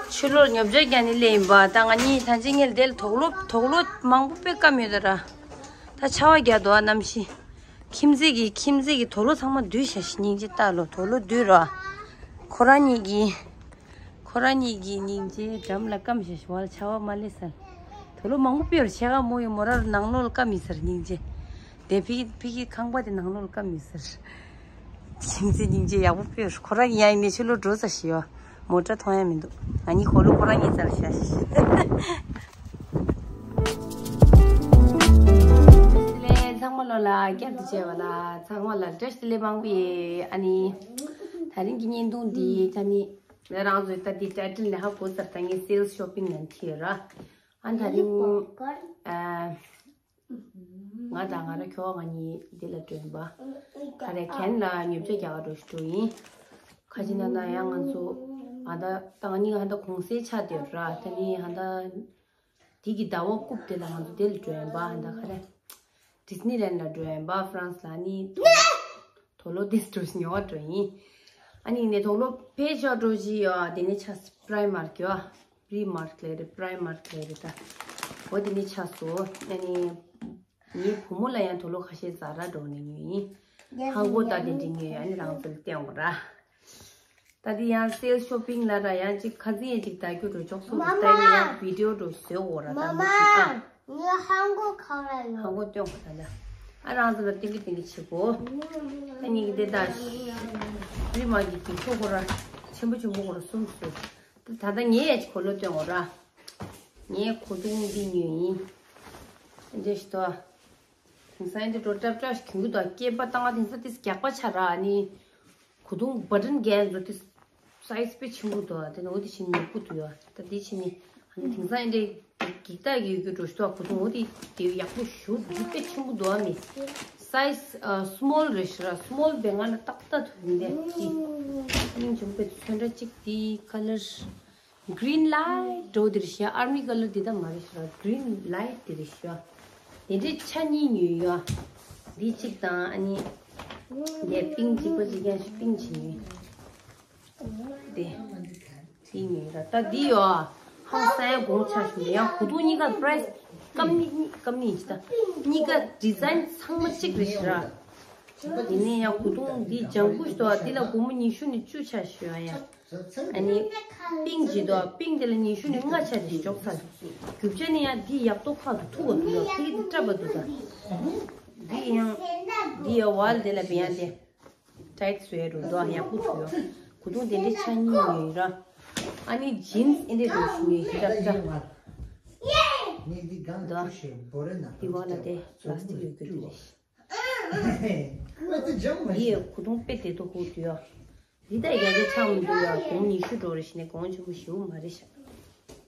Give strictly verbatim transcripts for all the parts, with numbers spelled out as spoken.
ཕྱི་ལོགས་ཉོ་ཆ་རྒྱག་ནི་སླེབས་ཡིན་པ། ད་ང་གཉིས་ད་ཅི་ངས་དེ་ལ་དུག་ལོག་དུག་ལོག་མང་པོ་དཔེ་བཀབ་ཡོད་ད་ར། ད་ཆར་པ་རྒྱག་འདུག་ཨ། གནམ་གཤིས། ཁྱིམ་མཚེས་ཀྱི་ཁྱིམ་མཚེས་ཀྱི་དུག་ལོག་ཚང་མ་བསྡུས་བཞག་ཤག་སྙིང་རྗེ་ལྟ་ལོ། དུག་ལོག་བསྡུས་ར། ཁོ་རང་གཉིས་ཀྱི། ཁོ་རང་གཉིས་ཀྱི་སྙིང་རྗེ་འགྲམ་ལ་བསྐམས་བཞག་ཤག་བ་ལ་ཆར་པ་མ་སླེབས་ས། དུག་ལོག་མང་པོ་སྤེལ་བར་ཆས་ཀ་མོ་ཡི་མོ་ར་ནང་ལོགས་ལ་བསྐམས་ཡིན་ཟེར་སྙིང་རྗེ། དེ་ཕི་ཕི་ཁང་པ་དེ་ནང་ལོགས་ལ་བསྐམས་ཡིན་ཟེར། ཁྱིམ་མཚེས་སྙིང་རྗེ་ཡག་པོ་སྤེལ། ཁོ་རང་གི་ཡང་ཡིན་ནའི་ཕྱི་ལོགས་འགྲོ་ས་ཞིག་ཡོད། མོ་ཊ་མཐོང་ཡ་མི་འདུག་ང་གཉིས་ཁོ་ལོ་ཁོ་རང་གཉིས་རྩར་བཞག་ཤག་དེ་ལས་ཚང་མ་ལོ་ལ་བསྐྱར་དུ་བྱས་པ་ལ་ཚང་མ་ལ་བཀྲ་ཤིས་བདེ་ལེགས་མང་པོ་ཡོད། ཨ་ནི་ད་རིང་གི་བརྙན་ཐུང་འདི་ད་ནི་ང་རང་ཚོའི་ད་འདི་ཊའི་ཊལ་ནས་ཧ་གོ་ཚར། ད་ངས་སེལ་སི་ཤོ་པིང་ནང་ཁྲིད་ཡོད་ར། ཨ་ད་རིང་ཨ། ང་དང་ང་ར་ཁྱོ་ག་ང་གཉིས་འདི་ལ་འགྲོ་ཡིན་པ། ག་རེ་གན་ལ་ཉོ་ཆ་རྒྱག་ག་འགྲོ་ཞིག་འགྲོ་ཡིན། ཁ་ཅིག་ན་ན་ཡང་ང་ཚོ་ཨ་ད་ད་ང་གཉིས་ཧ་ད་གུང་སེང་ཆགས་བསྡད་ཡོད་ར། ད་ནི་ཧ་ད་དེ་གི་ཟླ་བ་དགུ་པ་དེ་ལ་ང་ཚོ་དེ་ལ་འགྲོ་ཡིན་པ། ཧ་ད་ག་རེ་ཌི་སི་ནི་ལན་ལ་འགྲོ་ཡིན་པ་ཧྥ་རན་སི་ལ། ནི་དུག་ལོག་དེ་འགྲོ་ཞིག་ཉོ་བ་འགྲོ་ཡིན། ཨ་ནི་ནས་དུག་ལོག་ཕལ་ཆེར་འགྲོ་བཞིན་ཡོད། དེ་ནས་ཆ་པི་རི་མར་ཀེཊ་ཡོད། པི་རི་མར་ཀེཊ་ལས་རེད། པི་རི་མར་ཀེཊ་ལས་རེད་ད། འོ་དེ་ནས་ཆ་སོ། ཨ་ནི་ངའི་བུ་མོ་ལ་ཡང་དུག་ལོག་ཁ་ཤས་ཛ་ར་འགྲོ་ནས་ཉོས་ཡིན། ཧང་གོ་ད་དེ་འདྲ་ཉོས་ཡིན། ཨ་ནི་རང་ཚོ་ལ་བསྟན་འོ་ར། ད་དེ་ཡང་སེལ་སི་ཤོ་པིང་ལ་ར་ཡང་ཅིག་ཁ་ཚིག་ཡང་ཅིག་ད་རྒྱུ་འགྲོ་ཅོག་སོ་རུ་ད་ཡིན་ཡང་བི་ཌི་ཡོ་འགྲོ་བཟོས་འོ་ར། ད་མ་ཅིག་ཨ། ངའི་ཧང་གོ་ག་ར་ཡོད། ཧང་གོ་སྟོན་གོ་ད་ལ། ཨ་རང་ཚོ་ལ་ཏིང་གི་ཏིང་གི་བྱེད་གོ། ད་ཉིད་ཀྱི་དེ་ད་རི་མ་གི་གི་ཁྱོ་གོ་ར་ཆེན་པོ་ཆེན་པོ་གོ་ར་གསུམ་སོ། ད་ད་ངས་ཡ་ཅིག་གོ་ལོ་སྟོན་འོ་ར། ངས་གོ་ཐུང་འདི་ཉོས་ཡིན། འདི་ཞིག་ཏོ། དེང་སང་འདི་འགྲོ་ཀྲབ་ཀྲབ་ཞིག་གྱོན་གི་འདུག་སྐེད་པ་བཏང་བ་དེང་སང་དེ་རྒྱགས་པ་ཆགས་ར། ཨ་ནི་གོ་ཐུང་བ་ཊན་རྒྱག་ཡ་ཚོ་དེ་སའི་ཛི་དཔེ་ཆེན་པོ་འདུག་དེ་ནི་འོ་དེ་བཞིན་ཉོ་དགོས་འདུག་ཡ། ད་དེ་བཞིན་ནི་ཨ་ནི་དེང་སང་འདི་འགྱིག་ཐག་གི་ཡོད་རྒྱུ་འགྲོ་ཞིག་འདུག་གོ་ཐུང་འོ་དེ་དེ་ཡག་པོ་ཞུ་འདི་དཔེ་ཆེན་པོ་འདུག་ཨ་ནི་སའི་ཛི་ཨ་སི་མོལ་རེད་ཤག་ར། སི་མོལ་དེ་ང་ལ་ཏག་ཏག་ཐུག་ཡིན་དེ། དེ་སྙིང་རྗེ་མོ་དཔེ་ཚོན་ཁྲ་གཅིག་དེ་ཁ་ལར། གྷི་རིན་ལའིཊ་འགྲོ་དེ་རེད་ཤག་ཨར་མི་ཁ་ལར་དེ་ད་མ་རེད་ཤག་གྷི་རིན་ལའིཊ་དེ་རེད་ཤག་དེ་འདྲའི་ཆ་གཉིས་ཉོས་ཡོད། འདི་གཅིག་དང་ཨ་ནི་དེ་པིང་གཅིག་པ་གཅིག་ཡང་ཞིག་པིང་གཅིག་ཉོས། དེ་དེ་ཉོས་ར། ད་འདི་ཡོད་ཧང་སང་གོང་ཆ་ཞུ་ཡང་གོ་ཐུང་གཉིས་ཀ་པི་རའི་སི་སྐམ་ནི་སྐམ་ནི་ཡིན་ཅི་ད་གཉིས་ཀ་ཌི་ཛའིན་ཚང་མ་གཅིག་རེད་ཤག་ར། ཡིན་ནའི་ཡང་གོ་ཐུང་འདི་ལྗང་གུ་ཞིག་འདུག་འདི་ལ་སྒོར་མོ་ཉི་ཤུ་ནས་བཅུ་ཆ་ཞུ་ཡ་ཡ། ཨ་ནི་པིང་ཅིག་འདུག་པིང་དེ་ལ་ཉི་ཤུ་ནས་ལྔ་ཆ་དེ་འཇོག་ཚར། རྒྱུ་ཆ་ནི་ཡང་འདི་ཡག་ཏོ་ཁག་ཏུ་ཐུག་པ་འདུག་ཡ། ཕ་གི་དེ་སྐྲ་པ་འདུག་ད། འདི་ཡང་འདི་ཡ་ཝལ་དེ་ལ་བེ་ཡང་དེ་ཊའིཊ་བཟོས་རུ་འདུག་ཡག་པོ་ཐུག་ཡོད། གོ་ཐུང་དེ་འདྲའི་ཆ་གཉིས་ཡོད་ར། ཨ་ནི་ཇིན་སི་ཨེ་འདྲས་འདུག་ཞུ་ནས་ཧི་ར་ཀྲ། འདུག་འདི་བ་ལ་དེ་པ་ལ་སི་ཊིག་ཡོད་རྒྱུ་དེ་རེད། འདི་ཡི་གོ་ཐུང་དཔེ་བདེ་ཏོག་ཧོ་འདུག་ཡ། འདི་ད་རྒྱ་ཆ་ཆགས་མི་འདུག་ཡ། གོང་ཉི་ཤུ་འགྲོ་རེ་བཞིན་ནས་གོང་ཆེན་པོ་ཞེ་པོ་མ་རེད་ཤག་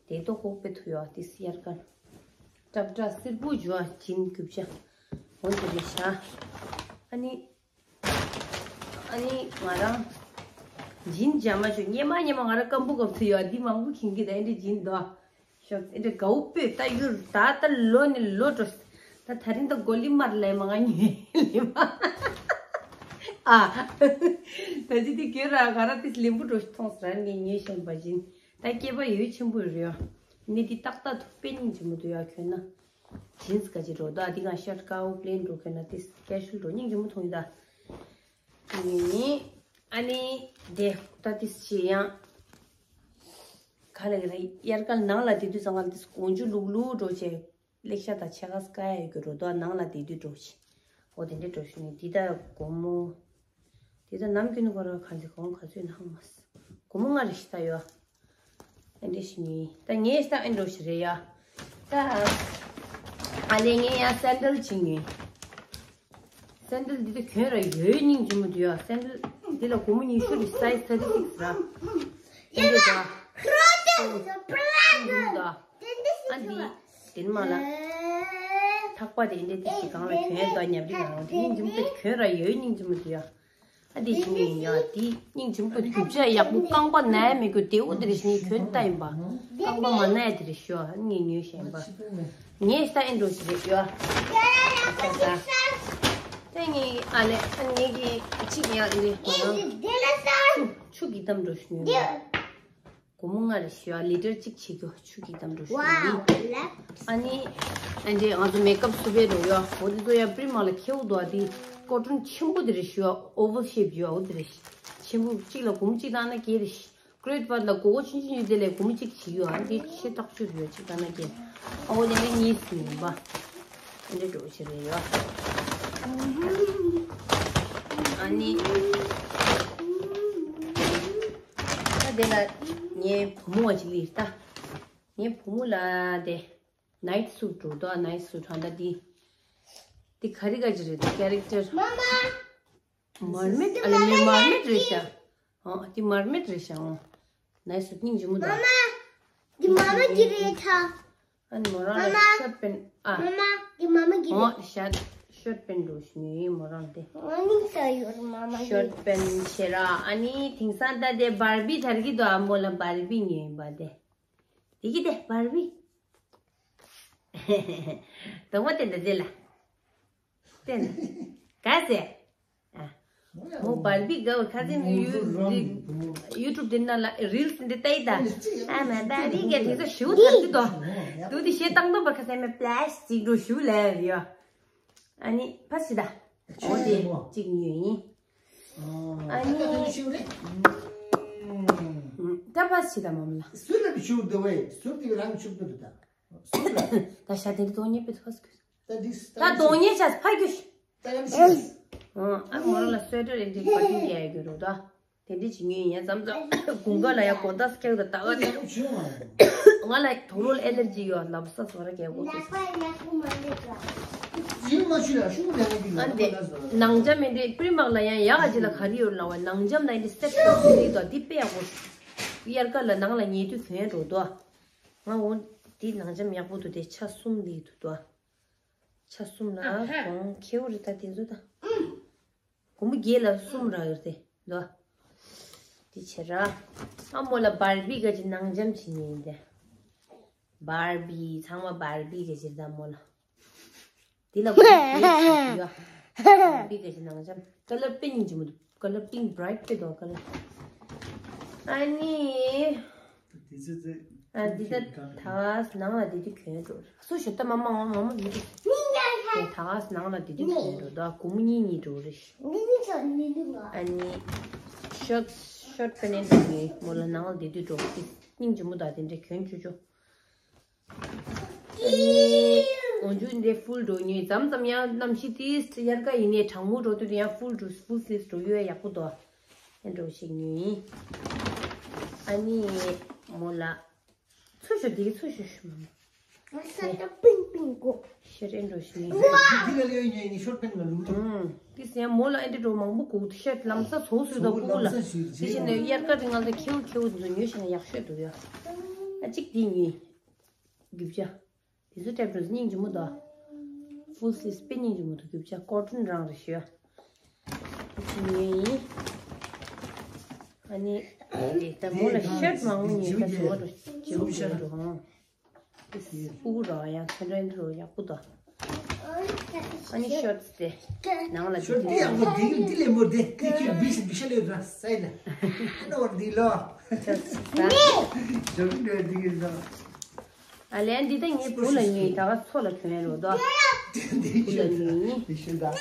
བདེ་ཏོག་ཧོ་དཔེ་ཐུག་ཡ། དེ་སི་ཡར་ཀར་ཀྲབ་ཀྲ་སེར་པོ་འཇུ་བ་ཇིན་རྒྱུ་ཆ་འོ་དེ་རེད་ཤག་ཨ་ནི་ཨ་ནི་ང་རང་ཇིན་འཇམ་མ་ཞུ་སྙེ་མ་སྙེ་མ་ང་རང་སྐམ་པོ་སྐམ་ཐུག་ཡ། འདི་མང་པོ་གིན་གི་ད་ཨེ་འདྲ་ཇིན་འདུག་ཤོག་ཨེ་འདྲ་དགའ་བོ་སྤོས་ད་ཡུར་ད་ད་ལོ་ནས་ལོ་འགྲོ། ད་ད་རིང་ད་གོ་ལི་མར་ལས་མ་ང་ཉོས་ལེ་མ། ཨ། ད་ཅི་དེ་གྱོད་ར་ག་ར་དེ་ལེན་པོ་འགྲོ་མཐོང་ས་ར་ངས་ཉོས་བཞིན་པ་ཅིན། ད་སྐྱེས་པ་ཡོད་ཆེན་པོ་རེད་ཡ། ནི་དེ་ཏག་ཏག་ཐུག་པེ་སྙིང་རྗེ་མོ་འདུག་ཡ། གྱོན་ན་ཇིན་སི་ག་ཅི་འགྲོ་ད་དེ་ག་ཤར་ཀའོ་པི་ལེན་འགྲོ་གྱོན་ན་དེ་ཀེ་ཞུ་ལ་འགྲོ་སྙིང་རྗེ་མོ་མཐོང་ཡི་ད། ནི་ཨ་ནི་དེ་ད་དེ་ཅི་ཡང་། ག་ལ་གི་ལ་དབྱར་ཁ་ནང་ལ་དེ་དུས་ཙང་ང་དེ་དགོང་ཇུ་ལུག་ལུག་འགྲོ་བྱས། ལེགས་ཤ་དང་ཕྱེད་ཀ་སྐ་ཡ་ཡོད་གི་རོ་དོ་ནང་ལ་དེ་དུས་འགྲོ་བྱས། འོ་དེ་འདྲ་འགྲོ་ཞུ་ནི་འདི་ད་སྒོར་མོ། འདི་ད་ནམ་རྒྱུན་ཁོ་ར་ག་ཚོད་གོང་ག་ཚོད་ནང་མ་སོང་། སྒོར་མོ་ལྔ་རེ་ཞིག་ད་ཡོད། ཨེ་འདྲ་ཞུ་ནི་ད་ངས་ད་ཨེ་འགྲོ་ཞིག་རེད་ཡ། ད་ཨ་ལེ་ངས་ཡ་སེན་ཌལ་ཅིག་ཉོས། སེན་ཌལ་འདི་ད་གྱོན་ར་ཡོད་སྙིང་རྗེ་མོ་འདུག་ཡ། སེན་ཌལ་འདི་ལ་སྒོར་མོ་ཉི་ཤུ་རེད། སའི་ཛི་ཐར་ཊི་སིགས་ར། ཡིན་འདུག་ད། ཨ་འདི་དེ་ནི་མ་ལ། ཐག་པ་དེ་འདྲ་དེ་ཞིག་གང་ལ་གྱོན་ཡ་འདུག་ཉབ་རི་གང་དེ་སྙིང་རྗེ་མོ་དཔེ་གྱོན་ར་ཡོད་སྙིང་རྗེ་མོ་འདུག་ཡ། ཨ་འདི་ཞིག་ཡིན་ཡ། འདི་སྙིང་རྗེ་མོ་དཔེ་རྒྱུ་ཆ་ཡག་པོ་རྐང་པ་ན་ཡ་མི་དགོས་བདེ་བོ་དེ་རེ་ཞིག་ངས་གྱོན་ལྟ་ཡིན་པ། རྐང་པ་མ་ན་ཡ་དེ་རེ་ཞུ་ཨ་ངས་ཉོས་ཤེས་ཡིན་པ། ངས་ད་ཨེ་འགྲོ་ཞིག་རེད་ཡ། ད་ངས་ཨ་ལེ་ཨ་ངས་ཀྱི་གཅིག་ཡ་འདི་ཆུ་གི་གཏམ་འགྲོ་ཞིག་ཉོས་པ། སྒོར་མོ་ལྔ་རེ་ཞུ་ཡ། ལི་ཊར་གཅིག་བྱེད་རྒྱུ་ཆུ་གི་དམ་འགྲོ་ཞུ་ཡ་ཡིན། ཨ་ནི་ཨ་འདྲས་ང་ཚོ་མེ་ཀབ་སུ་བེ་རོ་ཡོ། འོ་དེ་ཚོ་ཡ་པི་རི་མ་ལ་ཁེའུ་དོ། ཨ་དེ་ཀོ་ཊོན་ཆེན་པོ་དེ་རེ་ཞུ་ཡ། ཨོ་ཝལ་ཤེབ་ཡོ། འོ་དེ་རེ་ཆེན་པོ་གཅིག་ལ་སྒོར་མོ་གཅིག་བཏང་ན་སྐྱེ་རེ་ཤི། ཀྲེད་པར་ལ་སྒོར་སྒོར་ཆུང་ཆུང་ཡོད་དེ་ལས་སྒོར་མོ་གཅིག་བྱེད་ཡོད། ཨ་འདི་ཆེ་ཐག་ཆོད་ཡོད་གཅིག་ད་ན་ཀྱེ། ཨ་འོ་དེ་ལས་གཉིས་སུ་ཡིན་པ། ཨ་འདྲས་འགྲོ་ཆེ་རེ་ཡོད། ཨ་ནི། ད་དེ་ལ་ངའི་བུ་མོ་བ་ཅིག་ལིར་ད། ངའི་བུ་མོ་ལ་དེ་ནའིཊ་སུཊ་འགྲོ་དོ། ནའིཊ་སུཊ་ཧ་ད་འདི། འདི་ག་རི་ག་ཅི་རེད་འདི་ཀེ་རེག་ཊར། མར་མེད་ཨ་ལེ་མེ་མར་མེད་རེད་ཤག་ཨོ་དེ་མར་མེད་རེད་ཤག་ཨོ་ནའིཊ་སུཊ་སྙིང་རྗེ་མོ་དང་། མ་མ། འདི་མ་མ་གི་རེད་ད། ཨ་ནི་མོ་རང་ལ་མ་མ། ཤོར་ཊ་པེན་ཨ། མ་མ། འདི་མ་མ་གི་རེད། ཨོ་ཤ་ཤོར་ཊ་པེན་འགྲོ་ཤི་ནི་མོ་རང་དེ། ཨ་ནི་ས་ཡོར་མ་མ་གི། ཤོར་ཊ་པེན་ཤེ་ར། ཨ་ནི་དེང་སང་ད་དེ་བར་བི་དར་གི་དོ། ཨ་མོ་ལ་བར་བི་ཉོས་ཡིན་པ་དེ། དེ་གི་དེ་བར་བི། དང་པོ་དེ་འདི་ཟེར་ལ། དེ་ནི། ག་ཟེ། ཨ། མོ་བར་བི་ག་བ་ཁ་སེམས་ཡུ་ཡུ་ཊུབ་དེ་ན་ལ་རིལ་སི་འདི་ལྟ་ཡི་ད། ཨ་མ་བར་བི་ག་དེ་ཚོ་ཞུ་ཐར་གི་དོ། དུ་དེ་ཤེས་བཏང་དོ་བ་ཁ་སེམས་མེ་པླེ་སི་ཅིག་འགྲོ་ཞུ་ལེ་ཡོ། ཨ་ནི་ཕ་སི་ད། འོ་དེ་གཅིག་ཉོས་ཡིན། ཨ་ནི། ད་ཕ་སི་ད་མ་མ་ལ། སུ་ལ་བི་ཆུ་འདི་བས་སུ་དེ་རང་ཆུ་འདི་རེད་ད། སུ་ལ། ད་ཤ་དེ་འདི་དོ་ཉེ་པི་ཐོ་སི་ཀུ། ད་འདི་ད་དོ་ཉེ་ཆ་ཕ་རྒྱུ་ཤི། ད་ཡང་ཤི། ཨ་མོ་རང་ལ་སོ་ཊར་ཨེ་འདྲི་པ་ཏི་རྒྱག་ཡ་གི་རུ་ད། དེ་འདྲི་ཅི་ཉོས་ཡིན་ཙམ་ཙམ་དགུན་ཁ་ལ་ཡ་གོ་ད་སྐྱག་ད་ད་ག་ད། ང་ལ་དོ་རོལ་ཨེ་ལར་ཇི་ཡོད་ལབ་ས་སོ་ར་རྒྱག་གོ་ཏོ། ཨ་འདི་ནང་འཇམ་མེད་འདྲི་པི་རི་མག་ལ་ཡང་ཡག་ག་ཅི་ལ་ག་རི་ཡོད་ལ་བ་ནང་འཇམ་ལ་ཡིན་འདི་སེ་ཊི་ཏོ་སི་ལི་ཏོ་འདི་དཔེ་ཡག་པོ། དབྱར་ཁ་ལ་ནང་ལ་ཉལ་དུས་གྱོན་འགྲོ་དོ། ང་འོ་འདི་ནང་འཇམ་ཡག་པོ་འདུག་དེ་ཆ་གསུམ་ལི་འདུག་དོ། ཆ་གསུམ་ལ་ཨ་ཧ། གོང་ཁེའུ་རེ་ད་དེ་ཚོ་ད། གོང་བརྒྱད་ལ་གསུམ་རག་ཡོད་དེ་ལོ། དེ་ཆེ་ར། ཨ་མོ་ལ་བར་བི་ག་ཅི་ནང་འཇམ་ཅི་ཉན་དེ། བར་བི་ཚང་མ་བར་བི་ག་ཅི་ད་མོ་ལ། དེ་ལ་གོང་བརྒྱད་ཡོད། བར་བི་ག་ཅི་ནང་འཇམ། ཀ་ལར་པིང་ཅི་མོ་འདུག་ཀ་ལར་པིང་བྷ་རའིཊ་པེ་དོ་ཀ་ལར། ཨ་ནི། དེ་ཚོ་ཚོ། ཨ་འདི་ད་ད་ནང་ལ་དེ་དུས་གྱོན་འགྲོ། སུ་ཞོ་ད་མ་མ་ང་མ་མི་འདུག་དེ་ད་ནང་ལ་དེ་དུས་གྱོན་འགྲོ་ད་གུམ་གཉིས་གཉིས་འགྲོ་རེ་ཤི། ཨ་ནི། ཤོར་ཤོར་པེན་ནི་མོ་ལ་ནང་ལ་དེ་དུས་འགྲོ་གི་སྙིང་རྗེ་མོ་ད་དེ་འདྲ་གྱོན་ཆུ་ཆུ། འོན་ཇུ་འདི་ཕུལ་འགྲོ་ཉོས་ཙམ་ཙམ་ཡང་གནམ་གཤིས་ཏིས་དབྱར་ཁ་ཡིན་ནའི་གྲང་མོ་འགྲོ་དུས་ཡང་ཕུལ་འགྲོ་ཕུལ་སླིབས་འགྲོ་ཡོད་ཡག་པོ་འདུག་ཨེ་འགྲོ་ཞིག་ཉོས་ཡིན། ཨ་ནི་མོ་ལ་ཚུ་ཞོ་འདི་ཚུ་ཞོ་ཞུ་མ་མོ། ང་ས་ཏ་པིང་པིང་གོ། ཤེར་ཨེ་འགྲོ་ཞིག་ཉོས་ཡིན། འདི་ལ་ལེའོ་ཉོས་ནི་ཤོར་པེན་ལ་ལུག་ཏུ། ཨུམ། ཏིས་ཡང་མོ་ལ་ཨེ་འདྲ་འགྲོ་མང་པོ་གོ་ཤེར་ལམ་ས་ཚོགས་སུ་དང་ཕུ་ལ། ཏིས་ཡིན་ནའི་དབྱར་ཁ་རི་ང་ལ་ཁེའུ་ཁེའུ་འདི་ཚོ་ཉོས་ཤེ་ན་ཡག་ཤོས་འདུག་ཡ། ཨ་གཅིག་འདི་ཉོས། རྒྱུ་ཆ། དེ་ཚོ་སྤྲད་འགྲོ་སྙིང་རྗེ་མོ་དང་། ཕུལ་སླིབས་དཔེ་སྙིང་རྗེ་མོ་དང་རྒྱུ་ཆ་ཀོ་ཊོན་རང་རེད་ཤོད། དེ་ཉོས་ཡིན། ཨ་ནི། དེ་ད་མོ་ལ་ཤར་ཊི་མང་པོ་ཉོས་ད་བྱུང་བ་འགྲོ་སྐྱེ་བོ་ཤར་ཊི་འགྲོ་ཧང་། དེ་སྤུ་གུ་ར་ཡང་ཚོན་ཁྲ་འདི་རུ་ཡག་པོ་དང་། ཨ་ནི་ཤར་ཊི་དེ། ནང་ལ་ཤོར་ཊི་དེ་ཡག་པོ་འདི་འདི་ལས་མོ་དེ་དེ་ཁྱོད་བི་ཤི་བི་ཤ་ལས་ར་སའི་ལ། ཨ་ནོར་འདི་ལོ། ཤར་ཊི་ད། ཞོར་འདི་འདི་གི་ལོ། ཨ་ལན་འདི་ད་ངའི་བུ་ལ་ཉོས་ད་ག་ཚོ་ལ་གྱོན་རོགས་དོ། འདི་བུ་ལ་ཤོད་ད། ཉོས་ཡིན། འདི་ཤོད་ད།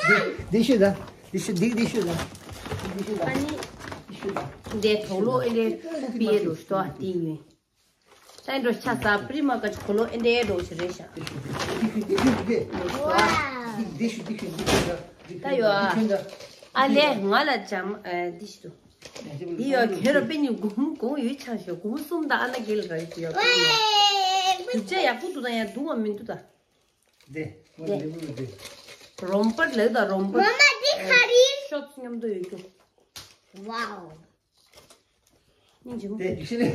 འདི་ཤོད་ད། འདི་ཤོད་འདི་འདི་ཤོད་ད། འདི་ཤོད་ད། ཨ་ནི། འདི་ཤོད་ད། འདི་དོག་ལོ་ཨེ་ལེ་པིའི་རོ་ཤོ་འདི་ཉོས། ད་འགྲོ་ཆ་ས་པི་རི་མ་ཀ་ཅི་གོ་ལོ་ཨེ་འདྲའི་རོ་ཤི་རེད་ཤག་འདི་ཤོད་འདི་ཤོད་འདི་ཤོད་འདི་ཤོད་འདི་ཤོད་འདི་ཤོད་འདི་ཤོད་ད། ད་ཡོ། ཨ་ལེ་ང་ལ་ཅམ་འདི་ཤི་དུ། འདི་ཡོད་ཁྱོད་ར་པེ་ཉིན་སྒོར་མོ་སྒོར་མོ་ཡོད་ཆགས་ཤོག་སྒོར་མོ་གསུམ་དང་ཨ་ན་གེ་ལ་ར་ཡོད་ཡོད། རྒྱུ་ཆ་ཡག་པོ་འདུག་དང་ཡང་སྡུག་བ་མི་འདུག་ད། དེ་དེ་རོམ་པར་ལེགས་དང་རོམ་པར། མ་མ་འདི་ག་རེ། ཤོག་མཉམ་དུ་ཡོད་རྒྱུ། ཝའོ། སྙིང་རྗེ་མོ། དེ་ཤི་ལེ།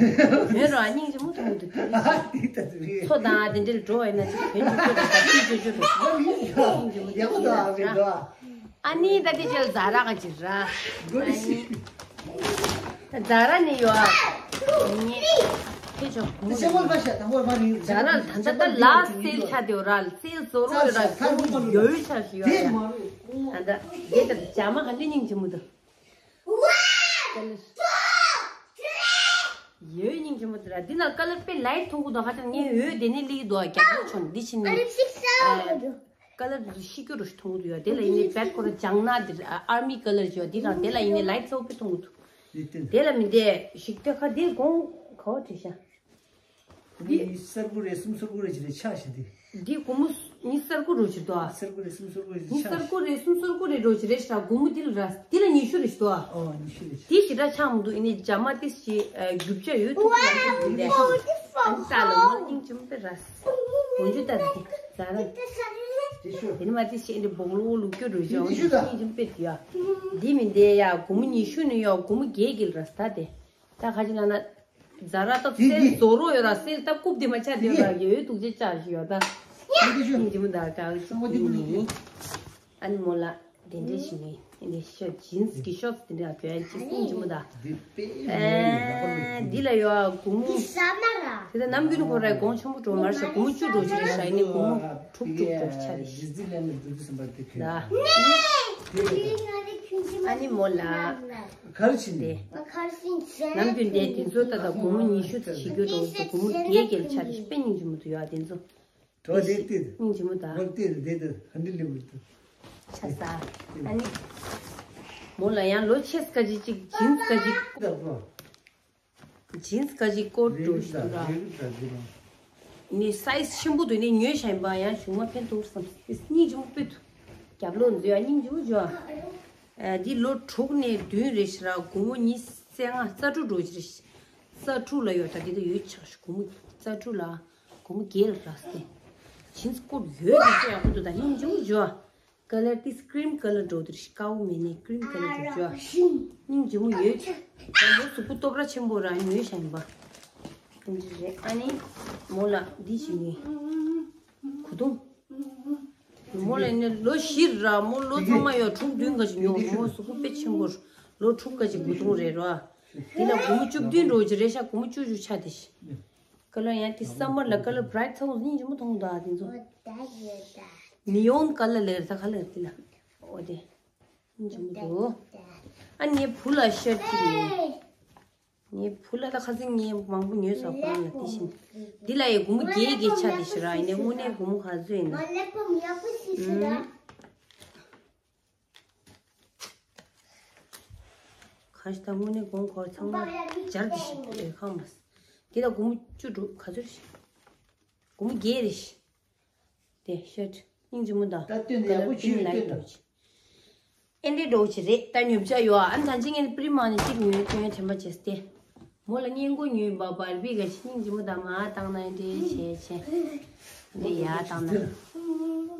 ཡོད་ར་སྙིང་རྗེ་མོ་ཐུང་དུ། ཨ་དེ་ད་དེ་རེད། ཚོ་དང་དེ་འདྲ་འགྲོ་བས་ན་ཅིག་གྱོན་རྒྱུ་ཆོད་དང་ད་ཅིག་ཅོ་ཅོ་དང་། ཨ་མི་ཡག་པོ་དང་ཨ་མི་འགྲོ། ཨ་ནི་ད་དེ་ཅལ་ཛ་ར་ག་ཅིག་ར། འགྲོ་ནི་ཤི། ཛ་ར་ནི་ཡོད་ཨ། ནི་ཕེ་ཆོག་དེ་ཆེ་བོ་ལ་ཤ་དང་བོ་མ་རིང་། ཛ་ར་ད་ད་ད་ལ་སེལ་ཆ་དེ་ར་སེལ་ཟོ་རོ་ཡོད་ར་ཡོད་ཆ་ཞིག་ཡོད་ཨ། ད་ད་དེ་ད་ཇ་མ་ག་འདྲ་སྙིང་རྗེ་མོ་དང་། ཡོད་སྙིང་རྗེ་མོ། འདི་ལ་ཀ་ལར་དཔེ་ལའིཊ་མཐོང་གི་འདུག་ཧ་ཅང་ངའི་འོད་དེ་ནས་སླེབས་ཀྱི་འདུག་རྒྱབ་ལོགས་ཕྱོགས་ནས་འདི་ཕྱིན་ནས། ཀ་ལར་ཤི་རྒྱུ་རུ་ཞིག་མཐོང་གི་འདུག་ཡ། དེ་ལ་ཡིན་ནའི་བེད་ཁོ་ར་ལྗང་ནག་འདི་ཨར་མི་ཀ་ལར་ཞིག་ཡོད། འདི་དང་དེ་ལ་ཡིན་ནའི་ལའིཊ་གཙོ་བོ་དཔེ་མཐོང་གི་འདུག་དེ་ལ་མི་འདས་ཞིག་སྟེ་ཁ་འདི་གོང་ག་བ་བྲིས་ཤག་འདི་གསར་བུ་རེད། གསུམ་གསར་བུ་རེད་ཅི་རེད་ཆགས་ཤིག་འདི། འདི་སྒོར་མོ་གཉིས་གསར་བུ་རུ་ཅི་དོ། གསར་བུ་རེད་གསུམ་གསར་བུ་རེད་ཅི་གཉིས་ཆགས་གསར་བུ་རེད་གསུམ་གསར་བུ་རེད་རུ་ཅི་རེད་ཤག་སྒོར་མོ་འདི་ལ་ར་འདི་ལ་ཉི་ཤུ་རེད་ཅི་དོ། ཨོ་ཉི་ཤུ་རེད་ཅི། འདི་ཞེ་དྲག་ཆགས་མི་འདུག་ཡིན་ནའི་རྒྱ་མ་ཏིས་ཞེ་རྒྱུ་ཆ་ཡོད་ཐུག་ཡ་འདི་འདི་ཨ་ནི་ལ་མོ་སྙིང་རྗེ་མོ་དཔེ་ར། འོན་ཅུ་ལྟ་ར་འདི་ཛ་ར། དེ་ནི་མ་ཏིས་ཞེ་འདི་སྦོག་ལོག་ལུག་སྐྱོ་རུ་ཅི་འོན་ཅུ་སྙིང་རྗེ་མོ་དཔེ་དུ་ཡ། འདི་མི་འདི་ཡ་སྒོར་མོ་ཉི་ཤུ་ནི་ཡོད། སྒོར་མོ་བརྒྱད་ཀྱི་ལ་ར་ད་དེ། ད་ཁ་ཅིག་ལ་ན། ཛ་ར་ཏོ་སེལ་བཟོ་རོགས་ཡོད་ར་སེལ་ད་རྐུབ་དེ་མ་ཆག་དེ་ར་ཡོད་དུག་ཅེ་ཅག་ཞིག་ཡོད་ད། སྙིང་རྗེ་མོ་ད་ག་ཅིག་ཡིན། ཨ་ནི་མོ་ལ་དེ་འདྲས་ཤིག་ནི་འདི་ཤོ་ཇིན་སི་གི་ཤོ་དེ་འདྲས་གྱོན་ཅིག་སྙིང་རྗེ་མོ་ད། འདི་ལ་ཡོད་སྒོར་མོ། དེ་ད་ནམ་རྒྱུན་ཁོ་རའི་གོང་ཆེན་པོ་འགྲོ་མར་ཤ་སྒོར་མོ་བཅུ་འགྲོ་ཅིག་རེད་ཤ་ཡིན་ནི་སྒོར་མོ་དྲུག་དྲུག་འགྲོ་ཆ་རེད་ཤ། ད། ཨ་ནི་མོ་ལ། གར་ཕྱིན་ཏེ། ནམ་རྒྱུན་དེ་དེ་ཚོ་ད་ལྟ་སྒོར་མོ་ཉི་ཤུ་ཙམ་ཞིག་རྒྱུ་འགྲོ་འདུག་སྒོར་མོ་བརྒྱད་བརྒྱད་ཆ་རེ་དཔེ་སྙིང་རྗེ་མོ་འདུག་ཡ་དེ་ཚོ། གྲོ་དེ་ཏི། སྙིང་རྗེ་མོ་ད། ངོ་ཏི་དེ་ཏི་ཧ་འདི་ལི་མི་འདུག་ཆ་ས། ཨ་ནི། མོ་ལ་ཡང་ལོ་ཆེས་ཀ་ཅིག་ཅིག་ཇིན་སི་ཀ་ཅིག་ད་པོ། ཇིན་སི་ཀ་ཅིག་ཀོ་ཊི་འགྲོ་ཞིག་འདུག་ར། ནི་སའི་ཛི་ཆེན་པོ་འདུག་ནི་ཉོས་ཤ་ཡིན་པ་ཡང་གཞུག་མ་ཕན་ཐོགས་བསམ་སྙིང་རྗེ་མོ་དཔེ་འདུག་རྒྱབ་ལོགས་འཛུལ་ཡ་སྙིང་རྗེ་མོ་འཇོ། ཨ་འདི་ལོ་དྲུག་ནས་བདུན་རེ་ཞིག་ར་སྒོར་མོ་ཉི་ཤུ་རྩ་ལྔ་རྩ་དྲུག་འགྲོ་ཞིག་རེ་རྩ་དྲུག་ལ་ཡོད་ད་འདི་ད་ཡོད་ཆགས་ཤིག་སྒོར་མོ་རྩ་དྲུག་ལ་སྒོར་མོ་བརྒྱད་ལ་རག་སྟེ། ཇིན་སི་ཀོ་ཊི་ཡོད་རེད་ཅེ་ཡག་པོ་འདུག་ད་སྙིང་རྗེ་མོ་འཇོ། ཀ་ལར་ཏིས་ཀྲིམ་ཀ་ལར་འགྲོ་དུས་དཀར་པོ་མེད་ནས་ཀྲིམ་ཀ་ལར་འགྲོ་རྒྱུ། སྙིང་རྗེ་མོ་ཡོད། ད་མོ་གཟུགས་པོ་སྟོབས་ར་ཆེན་པོ་ར་ཉོས་ཤ་ཡིན་པ། ཀྲིམ་ཅི་རེད་ཨ་ནི། མོ་ལ་འདི་ཞིག་ནི། གོས་ཐུང་། མོ་ལ་ནི་ལོ་བཞི་ར་མོ་ལོ་ཚང་མ་ཡོད་དྲུག་བདུན་ག་ཞིག་ཉོ་མོ་གཟུགས་པོ་དཔེ་ཆེན་པོ། ལོ་དྲུག་ག་ཞིག་གོས་ཐུང་རེད་ར། འདི་ལ་སྒོར་མོ་བཅུ་བདུན་འགྲོ་གི་རེད་ཤག་སྒོར་མོ་བཅུ་བཅུ་ཆ་དེ་ཞིག་ཀ་ལར་ཡང་དེ་སམ་མར་ལ་ཀ་ལར་བྷ་རའིཊ་ཚ་བོ་སྙིང་རྗེ་མོ་མཐོང་ད་དེ་ཚོ། ནི་ཡོན་ཀ་ལར་ལེར་ད་ཁ་ལར་དེ་ལ། འོ་དེ། སྙིང་རྗེ་མོ་འདུག་ཨ་ངའི་བུ་ལ་ཤར་གཅིག་ནི། ངའི་བུ་ལ་ད་ཁ་སང་ངས་མང་པོ་ཉོས་ས་ཁོ་རང་ལ་དེ་བཞིན། འདི་ལ་ཡི་སྒོར་མོ་བརྒྱད་བརྒྱད་ཆ་དེ་ཞིག་ར་ཡིན་ནའི་དངོས་གནས་སྒོར་མོ་ག་ཚོད་ཡིན་ན། གང་ཞིག་ད་དངོས་གནས་གོང་གོར་ཚང་མ་སྦྱར་དེ་ཞིག་དེ་ཁང་མ། དེ་ལ་སྒོར་མོ་བཅུ་དྲུག་ག་ཚོད་རེད། སྒོར་མོ་བརྒྱད་རེད། དེ་ཤར་སྙིང་རྗེ་མོ་དང་ད་སྟོན་ནས་ཡག་པོ་ཆུ་ཡོད་སྟོན་ལ། ཨེ་འདྲེ་འགྲོ་ཆེ་རེད་ད་ཉོ་བྱ་ཡོད་ཨ་ནི་ད་ཅི་ངས་པི་རི་མ་ནི་གཅིག་ཉོས་སྟོན་དྲན་པ་བྱས་ཏེ། མོ་ལ་སྙིང་གོ་ཉོས་པ་བར་བི་ག་ཤི་སྙིང་རྗེ་མོ་དང་མ་བཏང་ན་ཨེ་འདྲེ་བྱས་བྱས། འདི་ཡ་བཏང་ན།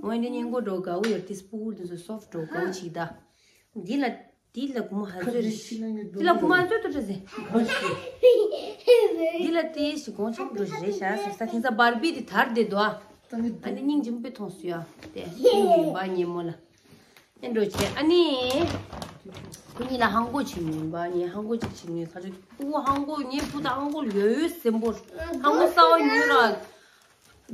མོ་ཨེ་འདྲེ་སྙིང་གོ་འགྲོ་དགའ་བོ་ཡོད་དེ་སྤུ་གུར་དེ་ཚོ་སོབ་འགྲོ་དགའ་བོ་ཅིག་ད། འདི་ལ་འདི་ལ་སྒོར་མོ་ཧ་ཟོས་རེད། འདི་ལ་སྒོར་མོ་ཧ་ཟོས་ཏོ་རེད་ཟེ། འདི་ལ་དེ་ཞིག་གོང་ཆེན་པོ་འགྲོ་ཞིག་རེད་ཤག་ཟེར་ས་དེང་སང་བར་བི་དེ་དར་བསྡད་འདུག་ཨ། ཨ་ནི་སྙིང་རྗེ་མོ་དཔེ་མཐོང་སོང་ཡ། དེ་སྙིང་རྗེ་མོ་ཉེ་མོ་ལ། ཨེ་འགྲོ་བྱས་ཨ་ནི། ཁོ་གཉིས་ལ་ཧང་གོ་ཅིག་ཉོས་པ་ངས་ཧང་གོ་ཅིག་ཅིག་ཉོས་ཁ་ཅིག་ཕྲུ་གུ་ཧང་གོ་ངའི་བུ་དང་ཧང་གོ་ཡོད་ཡོད་སེམས་པོ། ཧང་གོ་གསར་བ་ཉོས་ར།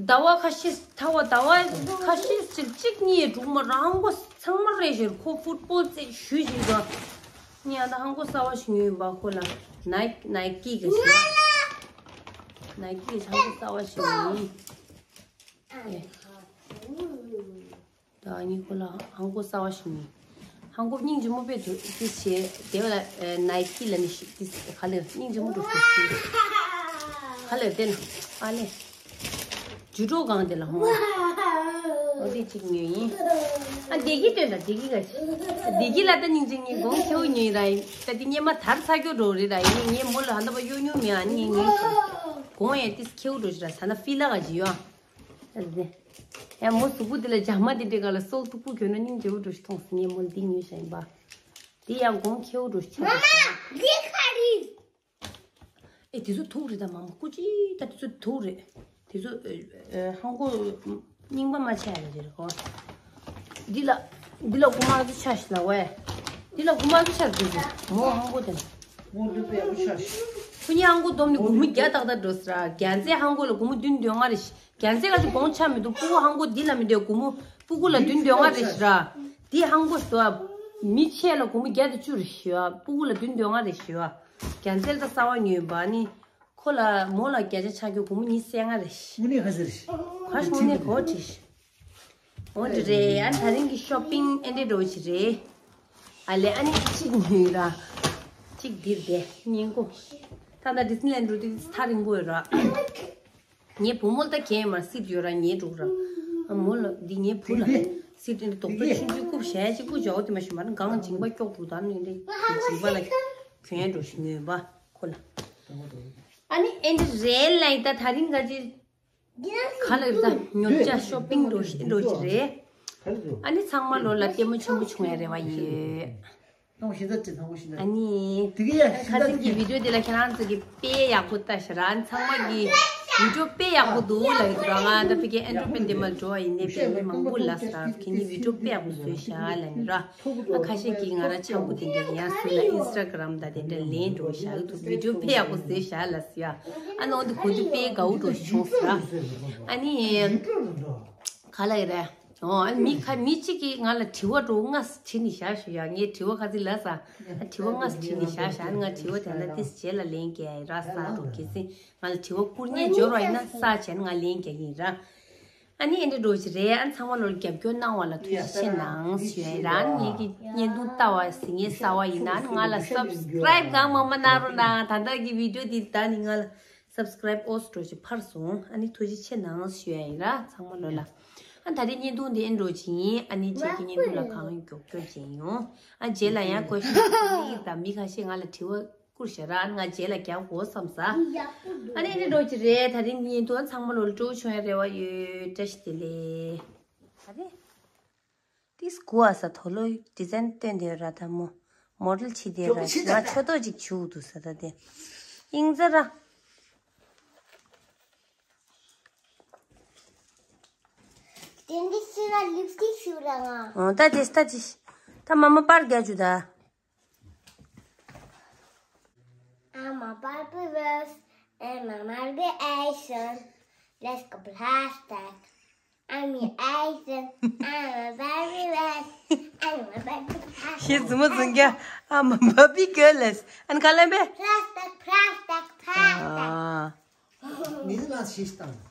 ཟླ་བ་ཁ་ཤས་ཐ་བ་ཟླ་བ་ཁ་ཤས་ཅིག་གཅིག་གཉིས་དྲུག་མ་རང་མགོ་ཚང་མ་རེད་ཞེས་ཁོ་ཕུཊ་བོལ་རྩེད་ཞུས་ཞིག་ག་ངས་ཨ་ད་ཧང་གོ་གསར་བ་ཞིག་ཉོས་ཡིན་པ་ཁོ་ལ་ནའི་ནའི་ཀི་གི་ཞིག་ནའི་ཀི་གི་ཧང་གོ་གསར་བ་ཞིག་ཉོས་ཡིན། ད་ངས་ཁོ་ལ་ཧང་གོ་གསར་བ་ཞིག་ཉོས། ཧང་གོ་སྙིང་རྗེ་མོ་དཔེ་འདུག་དེ་བྱས་དེ་བ་ལ་ནའི་ཀི་ལ་ནི་ཞིག་དེ་ག་ལེར་སྙིང་རྗེ་མོ་འདུག་ཞིག་ག་ལེར་དེ་ན་ཨ་ལེ། ཇུ་ཀྲོ་གང་དེ་ལ་ཧོང་། འོ་དེ་གཅིག་ཉོས་ཡིན། ཨ་བདེ་སྐྱིད་སྟོན་དང་བདེ་སྐྱིད་ག་ཅི། བདེ་སྐྱིད་ལ་ད་སྙིང་རྗེ་ངས་གོང་ཁེའུ་ཉོས་ར་ཡིན། ད་དེ་སྙེ་མ་དར་ཚ་སྐྱོ་འགྲོ་རེད་ར་ཡིན་ངས་མོ་ལ་ཧ་ད་པ་གཡོ་སྙོམས་མེད་ཨ་ནི་ངས་ཉོས་སོང་། གོང་ཡང་ཏིས་ཁེའུ་འགྲོ་ཞིག་ར་ས་ན་ཧྥི་ལ་ག་ཅི་ཡོད་ཨ། ཨ་ཟེ། ཡང་མོ་གཟུགས་པོ་དེ་ལ་ཇ་མ་དེ་འདྲའི་ག་ལ་སོལ་མཐུག་པོ་གྱོན་ན་སྙིང་རྗེ་བོ་འགྲོ་ཞིག་མཐོང་སོང་ངས་མོ་ལ་འདི་ཉོས་ཤ་ཡིན་པ། དེ་ཡང་གོང་ཁེའུ་འགྲོ་ཞིག་ཆགས་འདུག་ཟེར། འདི་ག་རེད། ཨེ་དེ་ཚོ་ཐུག་རེད་ད་མ་མ་ཀུ་ཅི་ད་དེ་ཚོ་ཐུག་རེད། དེ་ཚོ་ཧང་གོ་རྙིང་པ་མ་ཆགས་ཡ་རེད་གོ། འདི་ལ་འདི་ལ་གུ་མ་ཚོ་ཆ་ཞིག་ལ་ཝེ། འདི་ལ་གུ་མ་ཚོ་ཆ་རེད་དེ་ཚོ་མོ་ཧང་གོ་དེ། ཁོ་གཉིས་ཧང་གོ་བསྡོམས་ནས་སྒོར་མོ་བརྒྱ་ཏག་ཏག་འགྲོ་ཟེར་ར། རྒྱ་མཚན་ཧང་གོ་ལ་སྒོར་མོ་བདུན་དོན་ལྔ་རེ་ཞིག་རྒྱ་མཚན་ལ་ཅིག་གོང་ཆ་མི་འདུག་སྤུ་གུ་ཧང་གོ་འདི་ལ་མི་འདུག་སྒོར་མོ་སྤུ་གུ་ལ་བདུན་དོན་ལྔ་རེ་ཞིག་ར། འདི་ཧང་གོ་ཟེར་བ། མི་ཆེ་ལ་སྒོར་མོ་བརྒྱ་དང་བཅུ་རེ་ཞིག་ཡོད་སྤུ་གུ་ལ་བདུན་དོན་ལྔ་རེ་ཞིག་ཡོད། རྒྱ་མཚན་ད་གསར་བ་ཉོས་པ་ནི། ཁོ་ལ་མོ་ལ་བརྒྱ་ཆ་ཆ་རྒྱུ་སྒོར་མོ་ཉི་ཤུ་རྩ་ལྔ་རེད། དངོས་གནས་ཁ་ཟེར། ཁ་ཤས་དངོས་གནས་གོ་དྲིས། འོ་འདི་རེད། ཨ་ནི་ད་རིང་གི་ཤོ་པིང་ཨེ་འདྲས་འགྲོ་ཞིག་རེད། ཨ་ལས་ཨ་ནི་གཅིག་ཉོས་ར། གཅིག་འདིར་བསྡད་སྙིང་གོ། ད་ད་ཌི་སི་ནི་ལན་འགྲོ་དུས་ཐག་རིང་པོ་ཡོད་ར། ངའི་བུ་མོ་ལ་ད་གྱོན་མར་སི་ཊི་ཡོད་ར་ཉལ་འགྲོ་ར། ཨ་མོ་ལ་འདི་ངའི་བུ་ལ་སི་ཊི་འདི་རྡོག་རྡོག་ཆུང་ཆུང་རྐུབ་བཞག་ཅིག་རྐུབ་བཞག་འོ་དེ་མ་ཤི་མར་གང་མཇིང་པ་སྐྱོག་འདུག་ད་ནི་འདི་མཇིང་པ་ལ་གྱོན་འགྲོ་ཞིག་ཉོས་པ་ཁོ་ལ། ཨ་ནི་ཨེ་འདྲས་རེད་ལ་ཡིན་ད་ད་རིང་ག་ཅི། ག་ལ་ཡོད་ད་ཉོ་ཆ་ཤོ་པིང་འགྲོ་ཤི་འགྲོ་ཅི་རེད། ཨ་ནི་ཚང་མ་ལོ་ལ་ལྟད་མོ་ཆེན་པོ་བྱུང་ཡ་རེ་བ་ཡོད། ཨ་ནི་ཁ་སང་གི་བི་ཌི་ཡོ་དེ་ལ་ཁྱེད་རང་ཚོ་གི་དཔེ་ཡག་པོ་ལྟ་ཤི་ར། ཨ་ནི་ཚང་མ་གི་བི་ཌི་ཡོ་དཔེ་ཡག་པོ་འདུག་ལ་ཡོད་ར། ང་ད་ཕི་གི་ཨེན་ཌྲོ་པན་དེ་མ་འགྲོ་བ་ཡིན་ནའི་དཔེ་མི་མང་པོ་ལ་ས་ཁྱེད་གཉིས་བི་ཌི་ཡོ་དཔེ་ཡག་པོ་བཟོས་ཤག་ལ་ནི་ར། ཨ་ཁ་ཤས་ཀྱིས་ང་རང་ཆང་བུ་དེ་འདྲ་ཡང་སུ་ལ་ཨིན་སི་ཊ་གྷི་རམ་དང་དེ་འདྲ་ལེན་འགྲོ་ཤག་ཐུབ་བི་ཌི་ཡོ་དཔེ་ཡག་པོ་བཟོས་ཤག་ལ་སི་ཡ། ཨ་ནི་འོ་འདི་གོ་དུས་དཔེ་དགའ་བོ་འགྲོ་ཤི་བྱུང་སི་ར། ཨ་ནི་ག་ལ་ཡི་རེད། ཨོ་ཨ་ནི་མི་ཁ་མི་གཅིག་གིས་ང་ལ་དྲི་བ་འགྲོ་ལྔ་དྲིས་ནི་ཤག་ཞུ་ཡ། ངས་དྲི་བ་ཁ་ཚིག་ལ་ས་དྲི་བ་ལྔ་དྲིས་ནི་ཤག་ཤག་ཨ་ནི་ང་དྲི་བ་དེ་ལ་ཏིས་རྗེས་ལ་ལན་རྒྱག་ཡ་ཡིན་ར། ས་འགྲོ་གལ་སྲིད་ང་ལ་དྲི་བ་བསྐུར་མཁན་འབྱོར་བ་ཡིན་ན་ས་བྱས་ན་ང་ལན་རྒྱག་གི་ཡིན་ར། ཨ་ནི་ཨེ་འདྲས་འགྲོ་ཅི་རེད། ཨ་ནི་ཚང་མ་ལོ་ལ་རྒྱབ་སྐྱོར་གནང་བ་ལ་ཐུགས་རྗེ་ཆེ་གནང་ཞུ་ཡ་ཡིན་ར། ཨ་ནི་ངེད་ཀྱི་བརྙན་ཐུང་ལྟ་བ་གཟིགས་མཁན་གསར་བ་ཡིན་ན་ཨ་ནི་ང་ལ་སབ་སི་ཀི་རབ་གང་མང་མང་གནང་རོགས་གནང་། ད་ལྟ་གི་བི་ཌི་ཡོ་འདི་ད་ནི་ང་ལ་སབ་སི་ཀི་རབ་ཨོ་སི་འགྲོ་ཅི་འཕར་སོང་། ཨ་ནི་ཐུགས་རྗེ་ཆེ་གནང་ཞུ་ཡ་ཡིན་ར་ཚང་མ་ལོ་ལ། ཨ་ད་རེས་བརྙན་ཐུང་འདི་ཨེ་འདྲས་འགྲོ་ཅི་ཡིན། ཨ་ནི་ཁྱེད་ཀྱི་བརྙན་ཐུང་ལ་གང་མགྱོགས་མགྱོགས་ཅན་ཡོང་། ཨ་རྗེས་ལ་ཡང་ཀོ་ཤན་དང་མི་ཁ་ཤས་ང་ལ་དྲི་བ་བསྐུར་ཤག་ར། ཨ་ནི་ང་རྗེས་ལ་རྒྱག་དགོས་བསམ་ས། ཨ་ནི་ཨེ་འདྲས་འགྲོ་ཅི་རེད། ད་རིང་བརྙན་ཐུང་ཚང་མ་ལོ་ལ་སྤྲོ་བོ་བྱུང་ཡ་རེ་བ་ཡོད། བཀྲ་ཤིས་བདེ་ལེགས། ད་རེད། ཏིས་གུ་ཨ་ས་དོ་ལོ་ཌི་ཛའིན་སྟོན་དེ་ར་ད་མོ་མོ་ཌེལ་ཕྱི་དེ་ར་ང་ཆོ་ཏོ་ཅིག་བྱུག་འདུག་ས་ད་དེ་ཨིང་ཛ་ར། དེ་འདི་ཕྱི་ལ་ལིབ་སི་ཊིག་བྱུག་ར་ང་། ཨོ་ད་དེ་ད་དེ་ད་མ་མ་པར་རྒྱག་བཅུག་ད། I'm a Barbie girl and my Barbie action. Let's go plastic. I'm your action. I'm a Barbie girl. I'm a Barbie action. ཤེས་ཙི་མ་ཙི་ག I'm a Barbie girl. ཨན་ག་ལེན་པས། Plastic, plastic, plastic. ཨ། མི་ལ་ཤེས་དང་།